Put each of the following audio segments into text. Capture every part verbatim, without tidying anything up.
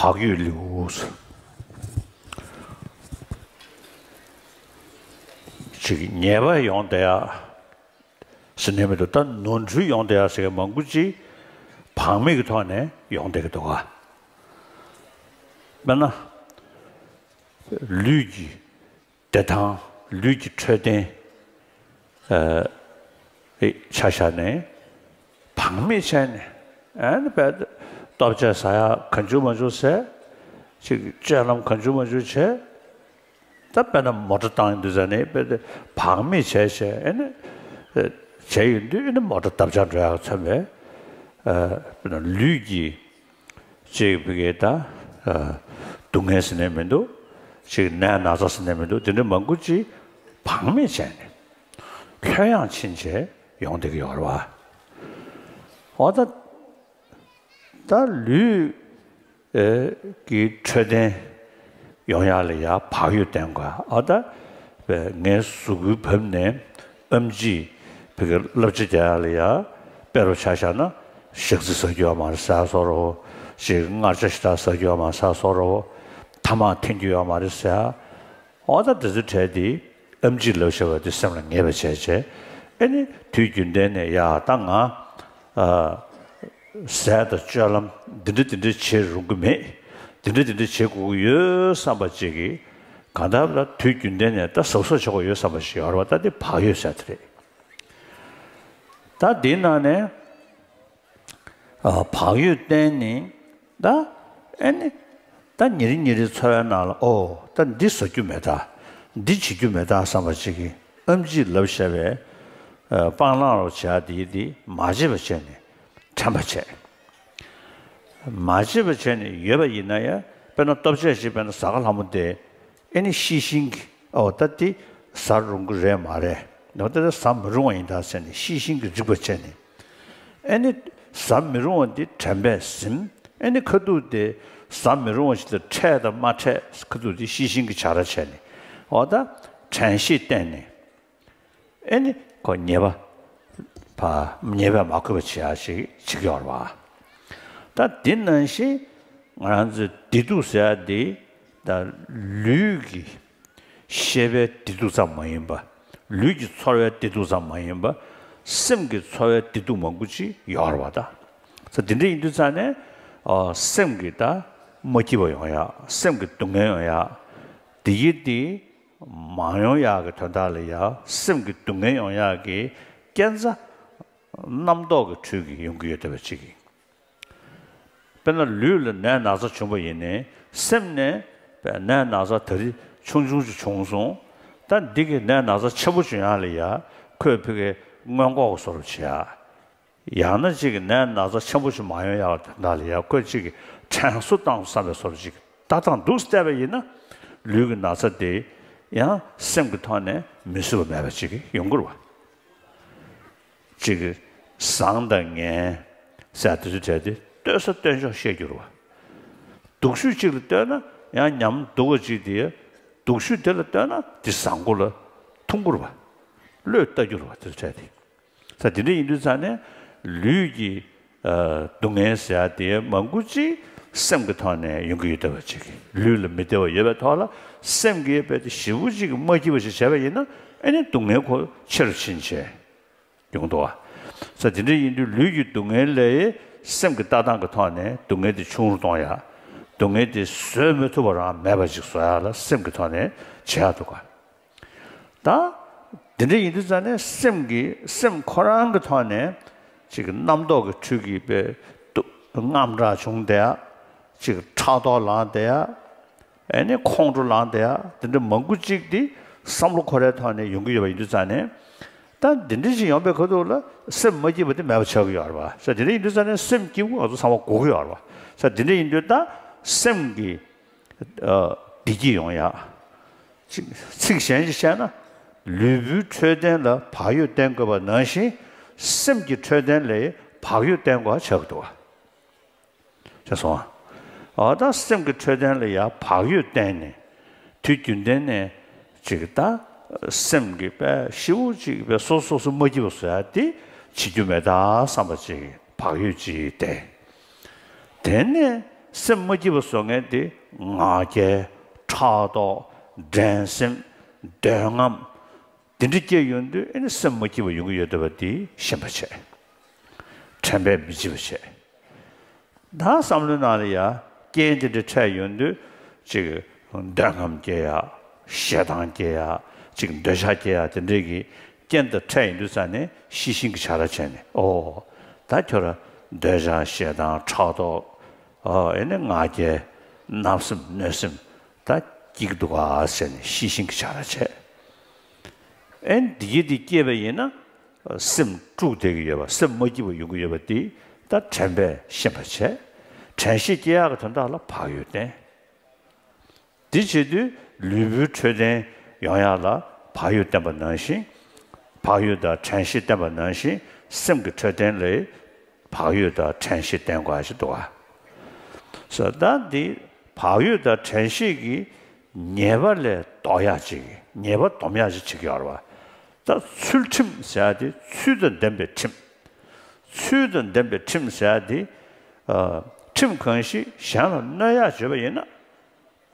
བག་ཡོད་ལེའུ། ཅིག་ཉེས་པ་ཡོང་བསྡད་ཡ་ཟེར་ནས་མི་འདུག་ད་ནོར་འཁྲུལ་ཡོང་བསྡད་ཡ་ཟེར་མཁན་མང་པོ་ཅིག་བག་མེད་ཀྱི་ཐོག་ནས་ཡོང་བསྡད་ཀྱི་འདུག་ག་དཔེར་ན། ལུས་ཀྱི་བདེ་ཐང་ལུས་ཀྱི་འཕྲོད་བསྟེན་ཨ་ཆ་བཞག་ནས་བག་མེད་བྱས་ནས་ཨ་ནི་དཔེ་ལྟོ་ཆས་ཟ་ཡ་གང་བྱུང་མང་བྱུང་ཟས། ཅིག་སྤྱོད་ལམ་གང་བྱུང་མང་བྱུང་བྱས། ད་དཔེར་ན་མོ་ཊ་བཏང་ཡོང་དུས་ཙ་ནས་དཔེ་དེ་བག་མེད་བྱས་བྱས་ཨ་ནི་བྱས་ཡོང་དུས་ཨ་ནི་མོ་ཊ་བརྡབ་ཆགས་འགྲོ་ཡ་ཚོད་མེད། ཨ་དཔེར་ན་ལུས་ཀྱི་ཅིག་ཕ་གི་ད་ཨ་སྡུག་བསྔལ་ཟེར་ནས་མི་འདུག་ཅིག་ནད་ན་ཚ་ཟེར་ནས་མི་འདུག་དེ་འདྲ་མང་པོ་ཅིག་བག་མེད་བྱས་ནས་ལྷོད་ཡངས་ཕྱིན་བྱས་ཡོང་བསྡད་ཀྱི་ཡོད་རེད་བ། འོ་ད་ད་ལུས་ཨེ་ཀྱི་འཕྲོད་བསྟེན་ཡོང་ཡག་ལ་ཡ་བག་ཡོད་བསྟེན་དགོས། ཨ་ད་ངའི་གཟུགས་པོའི་བབ་ནས་ཨེམ་ཆི་ཕ་གི་བསླབ་བྱ་རྒྱག་ཡག་ལ་ཡ་དཔེ་རུ་ཆ་བཞག་ན་ཞག་རྩི་ཟ་རྒྱུ་ཡོད་མ་རེད་ཟེར་བཟོ་འདྲ་བོ། ཅིག་མངར་ཆ་ཞེ་དྲག་ཟ་རྒྱུ་ཡོད་མ་རེད་ཟེར་བཟོ་འདྲ་བོ། ཐ་མག་འཐེན་རྒྱུ་ཡོད་མ་རེད་ཟེར། འོ་ད་དེ་ཚོའི་གྲས་དེ་ཨེམ་ཆི་ལབ་བྱ་བ་དེ་སེམས་ལ་ངེས་པ་བྱས་བྱས། ཨེ་ནི་དུས་རྒྱུན་གཏན་ནས་ཡ་ད་ང་ཨ་ཟས་དང་སྤྱོད་ལམ་འདི་འདྲ་འདི་འདྲ་བྱེད་རུང་གི་མེད། འདི་འདྲ་འདི་འདྲ་བྱེད་དགོས་ཀྱི་ཡོད་བསམ་པ་ཅིག་གིས་གང་ལྟར་ད་དུས་རྒྱུན་གཏན་ནས་ད་གཟབ་གཟབ་བྱེད་དགོས་ཡོད་བསམ་པ་ཞིག་ཡོད་རེད་བ། ད་དེ་བག་ཡོད་ཟེར་དེ་རེད། ད་འདིའི་ནང་ནས་ཨ་བག་ཡོད་བསྟེན་ནས་ད་ཨེ་ནི་ད་ཉིན་རེ་ཉིན་རེའི་འཚོ་བའི་ནང་ལ་ཨོ་ད་འདི་བཟོ་རྒྱུ་མེད་ད། འདི་བྱེད་རྒྱུ་མེད་ད་བསམ་པ་ཅིག་གིས་ཨེམ་ཆི་ལབ་བྱ་བའི་ཨ་སྤང་བླང་རོགས་བྱ་དེ་དེ་མ་བྱེད་པ་བྱས་ནས་དྲན་པ་བྱས། མ་བྱེད་པ་བྱས་ནས་ཡོད་པ་ཡིན་ན་ཡང་དཔེར་ན་ལྟོ་ཆས་ཤིག་དཔེར་ན་ཟ་ཁང་ལྷ་མོ་དེ་ཨེ་ནི་ཤེས་བཞིན་གྱིས་ཨོ་ད་དེ་ཟ་རུང་གི་རེད་མ་རེད། ཨོ་ད་དེ་ཟ་མི་རུང་བ་ཡིན་ད་ཟེར་ནས་ཤེས་བཞིན་གྱིས་རིག་པ་བྱས་ནས་ཨེ་ནི་ཟ་མི་རུང་བ་འདི་དྲན་པས་ཟིན། ཨེ་ནི་ཁ་ཐུག་དེ་ཟ་མི་རུང་བ་ཞིག་ལ་འཕྲད་དང་མ་འཕྲད་ཁ་ཐུག་དེ་ཤེས་བཞིན་གྱིས་བྱ་ར་བྱས་ནས་ཨོ་ད་དྲན་ཤེས་བསྟེན་ནས། ཨེ་ནི་ཁོ་ཉེས་པ་ཕ་ཉེས་པས་མ་གོས་པ་བྱེད་ཡ་ཞིག་བྱེད་ཀྱི་ཡོད་རེད་བ། ད་དེ་ནང་བཞིན་ང་རང་ཚོའི་བདེ་སྡུག་ཟེར་ཡ་དེ་ད་ལུས་ཀྱི་ཤེས་པའི་བདེ་སྡུག་ཙམ་མ་ཡིན་པ། ལུས་ཀྱི་ཚོར་བའི་བདེ་སྡུག་ཙམ་མ་ཡིན་པ། སེམས་ཀྱི་ཚོར་བའི་བདེ་སྡུག་མང་པོ་ཅིག་ཡོད་རེད་བ་ད། ད་དེ་འདྲ་ཡིན་དུས་ཙང་ནས་ཨ་སེམས་ཀྱི་ད་མ་སྐྱིད་པ་ཡོང་ཡ། སེམས་ཀྱི་སྡུག་བསྔལ་ཡོང་ཡ། དེ་ཡི་དེ། མ་ཡོང་ཡག་གི་དོན་དག་ལ་ཡང་སེམས་ཀྱི་སྡུག་བསྔལ་ཡོང་ཡག་གི་རྐྱེན་རྩ་རྣམ་རྟོག་གི་ཁྲོད་ཀྱི་ཡོང་གི་ཡོད་བསྡད་པ་ཅིག་ཡིན། དཔེར་ན་ལུས་ལ་ནད་ན་ཚ་བྱུང་བ་ཡིན་ནའི་སེམས་ནས་ནད་ན་ཚ་ད་རེས་ཆུང་ཆུང་ཅིག་བྱུང་སོང་། ད་འདི་གི་ནད་ན་ཚ་ཆེན་པོ་བྱུང་ཡག་ལ་ཡང་ཁོས་ཕ་གི་སྔོན་འགོག་གི་བཟོ་འདྲ་བྱེད་ཡ། ཡང་ན་གཅིག་གི་ནད་ན་ཚ་ཆེན་པོ་ཞིག་མ་ཡོང་ཡག་དོན་དག་ལ་ཡང་ཁོས་གཅིག་གི་དྲན་གསོ་བཏང་བསམ་པའི་བཟོ་འདྲ་ཅིག་ལྟ་སྟངས་འདུག་བལྟས་པ་ཡིན་ན་ལུས་ཀྱི་ན་ཚ་དེ་ཡང་སེམས་ཀྱི་ཐོག་ནས་མི་བཟོད་པ་མེད་པ་ཅིག་ཡོང་གི་རེད་བ། གཅིག་གི་བཟང་དང་ངན་ཟེར་དེ་ཚོའི་གྲས་དེ་ལྟོས་ས་ལྟོས་འཇོག་བཤད་རྒྱུ་རེད་བ། སྡུག་ཤོས་གཅིག་ལ་ལྟོས་ན་ཡང་ཉམས་སྡུག་པ་ཅིག་དེ་སྡུག་ཤོས་དེ་ལ་ལྟོས་ན་དེ་བཟང་པོ་ལ་མཐོང་གི་རེད་བ། བློས་བཏང་རྒྱུ་རེད་བ་དེ་ཚོའི་གྲས་དེ། ས་དེ་འདྲ་ཡིན་དུས་ཙང་ནས་ལུས་ཀྱི་ཨ་སྡུག་བསྔལ་ཟེར་ཡ་དེ་མང་པོ་ཅིག་སེམས་ཀྱི་ཐོག་ནས་ཡོང་གི་ཡོད་བསྡད་པ་ཅིག་ལུས་ལ་མི་བདེ་བ་ཡོད་པའི་ཐོག་ལ་སེམས་ཀྱིས་རྦད་དེ་ཞེ་པོ་ཅིག་མ་སྐྱིད་པ་ཞིག་བྱས་པ་ཡིན་ན་ཨ་ནི་སྡུག་བསྔལ་ཁོ་ཆེ་རུ་ཕྱིན་བྱས་ཡོང་འདུག་བ། ས་དེ་འདྲ་ཡིན་དུས་ལུས་ཀྱི་སྡུག་བསྔལ་ལས་སེམས་ཀྱི་ལྟ་སྟངས་ཀྱི་ཐོག་ནས་སྡུག་བསྔལ་དེ་ཆུང་རུ་གཏོང་ཡ། སྡུག་བསྔལ་དེ་བཟོད་མི་ཐུབ་པ་རང་མེད་པ་ཅིག་བཟོ་ཡ་ལ་སེམས་ཀྱི་ཐོག་ནས་བྱེད་ཡ་འདུག་ག་ད་དེ་འདྲ་ཡིན་དུས་ཙང་ནས་སེམས་ཀྱི་སེམས་ཁོ་རང་གི་ཐོག་ནས་ཅིག་རྣམ་རྟོག་གི་ཁྲོད་ཀྱི་དཔེ་དངངས་སྐྲག་བྱུང་བསྡད་ཡ། ཅིག་ཕྲག་དོག་ལངས་བསྡད་ཡ། ཨེ་ནི་ཁོང་ཁྲོ་ལངས་བསྡད་ཡ་དེ་འདྲ་མང་པོ་ཅིག་དེ་བསམ་བློ་འཁོར་བའི་ཐོག་ནས་ཡོང་གི་ཡོད་པ་ཡིན་དུས་ཙང་ནས། ད་འདི་འདྲ་ཞིག་ཡོང་པའི་ཁ་ཐུག་ལ་སེམས་མ་སྐྱིད་པ་དེ་མེད་པ་ཆགས་ཀྱི་ཡོད་རེད་བ། ས་དེ་འདྲ་ཡིན་དུས་ཙང་ནས་སེམས་སྐྱིད་པོ་ང་ཚོ་ཚང་མ་དགོས་ཀྱི་ཡོད་རེད་བ། ས་དེ་འདྲ་ཡིན་དུས་ད་སེམས་ཀྱི་ཨ་བདེ་སྐྱིད་ཡོང་ཡ། ཅིག་ཚིག་གཞན་ཞིག་བཤད་ན་ལུས་པོའི་འཕྲོད་བསྟེན་ལ་བག་ཡོད་བསྟེན་དགོས་པ་ནང་བཞིན་སེམས་ཀྱི་འཕྲོད་བསྟེན་ལ་བག་ཡོད་བསྟེན་དགོས་པ་ཆགས་ཀྱི་འདུག་བ། ཤེས་སོང་ཨ། ད་སེམས་ཀྱི་འཕྲོད་བསྟེན་ལ་ཡང་བག་ཡོད་བསྟེན་ནས་དུས་རྒྱུན་ལྡན་ནས་ཅིག་ད་སེམས་ཀྱི་དཔེ་ཞེ་པོ་ཅིག་དཔེ་སོ་སོ་སོ་མ་སྐྱིད་པ་བཟོ་ཡ་དེ་བྱེད་རྒྱུ་མེད་ད་བསམ་པ་ཅིག་བག་ཡོད་ཅིག་བསྟེན། དེ་ནས་ སེམས་མ་སྐྱིད་པ་བཟོ་མཁན་དེ་ང་རྒྱལ། ཕྲག་དོག་འགྲན་སེམས། འདོད་རྔམ། དེ་འདྲ་སྐྱེས་ཡོང་དུས་ཨེ་ནི་སེམས་མ་སྐྱིད་པ་ཡོང་གི་ཡོད་བསྡད་པ་དེ་ཤེས་པ་བྱས། དྲན་པས་མི་བརྗེད་པ་བྱས། ད་བསམ་བློའི་ནང་ལ་ཡ་རྐྱེན་དེ་འདྲ་འཕྲད་ཡོང་དུས་ཅིག་འདོད་རྔམ་སྐྱེ་ཡ། ཞེ་སྡང་སྐྱེ་ཡ། ཅིག་འདོད་ཆགས་སྐྱེ་ཡ་དེ་འདྲའི་གི་རྐྱེན་དང་འཕྲད་ཡོང་དུས་ཙ་ནས་ཤེས་བཞིན་གྱི་བྱ་ར་བྱས་ནས། ཨོ། ད་ཁྱོད་ར་འདོད་ཆགས་ཞེ་སྡང་ཕྲག་དོག་ཨོ་ཨེ་ནི་ང་རྒྱལ། བརྣབ་སེམས་གནོད་སེམས་ད་སྐྱེ་གི་འདུག་ག་ཟེར་ནས་ཤེས་བཞིན་གྱི་བྱ་ར་བྱས། ཨེ་ནི་འདི་གི་འདི་སྐྱེས་པ་ཡིན་ན། སེམས་དཀྲུགས་བསྡད་ཀྱི་ཡོད་པ། སེམས་མ་སྐྱིད་པ་ཡོང་གི་ཡོད་པ་དེ་ད་དྲན་པས་ཤེས་པ་བྱས། དྲན་ཤེས་སྐྱེ་ཡག་གི་དོན་དག་ལ་བག་ཡོད་བསྟེན། དེ་བྱེད་དུས་ལུས་པོའི་འཕྲོད་བསྟེན་ཡོང་ཡག་ལ་བག་ཡོད་བསྟེན་པ་ནང་བཞིན། བག་ཡོད་དང་དྲན་ཤེས་བསྟེན་པ་ནང་བཞིན་སེམས་ཀྱི་འཕྲོད་བསྟེན་ལ་བག་ཡོད་དང་དྲན་ཤེས་བསྟེན་དགོས་ཡག་ཅིག་འདུག་ག་ས་ད་འདི་བག་ཡོད་དང་དྲན་ཤེས་ཀྱི་ཉེས་པ་ལས་ལྡོག་ཡག་ཅིག་ཉེས་པ་སྡོམ་ཡག་ཅིག་བྱེད་ཀྱི་ཡོད་རེད་བ། ད་ཚུལ་ཁྲིམས་ཟེར་ཡག་དེ་ཚུལ་དང་ལྡན་པའི་ཁྲིམས། ཚུལ་དང་ལྡན་པའི་ཁྲིམས་ཟེར་ཡག་དེ། ཨ། ཁྲིམས་གང་ཞིག་གཞན་ལ་གནོད་ཡག་བྱེད་པ་ཡིན་ན།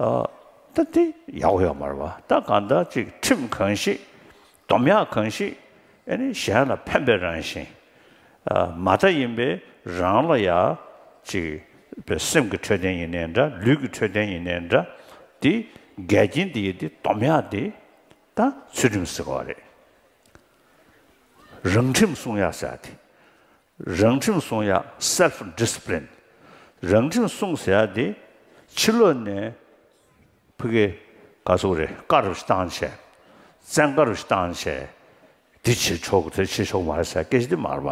ཨ། ད་དེ་ཡག་པོ་ཡོད་མ་རེད་བ། ད་གང་ལྟར་ཅིག་ཁྲིམས་གང་ཞིག་སྡོམ་ཡག་གང་ཞིག་ཨ་ནི་གཞན་ལ་ཕན་པའི་རང་བཞིན། ཨ། མ་མཐའ་ཡིན་པས་རང་ལ་ཡ་ཅིག་པའི་སེམས་ཀྱི་འཕྲོད་བསྟེན་ཡིན་ནའི་འདྲ། ལུས་ཀྱི་འཕྲོད་བསྟེན་ཡིན་ནའི་འདྲ། དེ་འགལ་རྐྱེན་དེ་ཡི་དེ་སྡོམ་ཡག་དེ་ད་ཚུལ་ཁྲིམས་ཟེར་གྱི་ཡོད་རེད། རང་ཁྲིམས་སྲུང་ཡག་ཟེར་ཡག་དེ། རང་ཁྲིམས་སྲུང་ཡག self discipline། རང་ཁྲིམས་སྲུང་ཟེར་ཡག་དེ་ཕྱི་ལོགས་ནས་ཕ་གི་ག་ཟེར་དགོས་རེད། བཀའ་རུ་བཏང་བྱས། བཙན་བཀའ་རུ་བཏང་བྱས། འདི་བྱེད་ཆོག་གི་དེ་བྱེད་ཆོག་མ་རེད་ཟེར་ཡག་སྐད་ཆ་དེ་མ་རེད་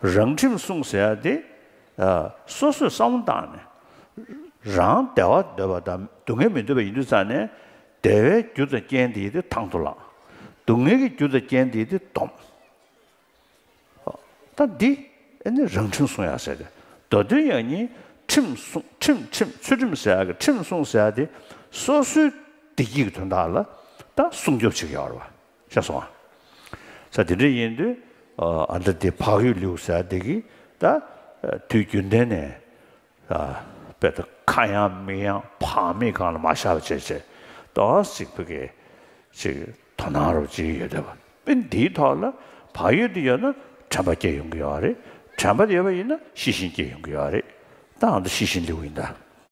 པ། རང་ཁྲིམས་སྲུང་ཟེར་ཡག་དེ། ཨ། སོ་སོས་བསམ་བློ་བཏང་ནས། རང་བདེ་བ་འདོད་པ་དང་སྡུག་བསྔལ་མི་འདོད་པ་ཡིན་དུས་ཙ་ནས། བདེ་བའི་རྒྱུ་དང་རྐྱེན་དེ་ཡི་དེ་དང་དུ་བླངས། སྡུག་བསྔལ་གྱི་རྒྱུ་དང་རྐྱེན་དེ་ཡི་དེ་སྡོམ། ད་འདི་ཨ་ནི་རང་ཁྲིམས་སྲུང་ཡག་ཟེར་ཏེ། མདོ་དོན་ཡང་སྙིང་ཁྲིམས་སྲུང་། ཁྲིམས། ཁྲིམས། ཚུལ་ཁྲིམས་ཟེར་ཡག་གི་ཁྲིམས་སྲུང་ཟེར་ཡག་དེ་སོ་སོའི་བདེ་སྐྱིད་ཀྱི་དོན་དག་ལ་ད་སྲུང་སྐྱོབ་བྱེད་ཀྱི་ཡོད་རེད་བ། ཤེས་སོང་ཨ། ས་དེ་འདྲ་ཡིན་དུས། ཨ། ཨ་འདྲ་དེ་བག་ཡོད་ལེའུ་ཟེར་ཡག་དེ་གིས་ད་དུས་རྒྱུན་ལྡན་ནས། ཨ། དཔེ་ད་ཁ་ཡང་མིག་ཡང་བག་མེད་སྒང་ལ་མ་བཞག་པ་བྱས་བྱས། ཏོག་ཙམ་ཕ་གི་ཅིག་དོ་སྣང་རོགས་བྱེད་ཀྱི་ཡོད་བསྡད་པ། དཔེ་འདིའི་ཐོག་ལ་བག་ཡོད་དེ་ཡོད་ན་དྲན་པ་སྐྱེ་ཡོང་གི་ཡོད་རེད། དྲན་པ་ཡོད་པ་ཡིན་ན་ཤེས་བཞིན་སྐྱེ་ཡོང་གི་ཡོད་རེད། ད་ཨ་འདི་ཤེས་བཞིན་ལེའུ་ཡིན་ད།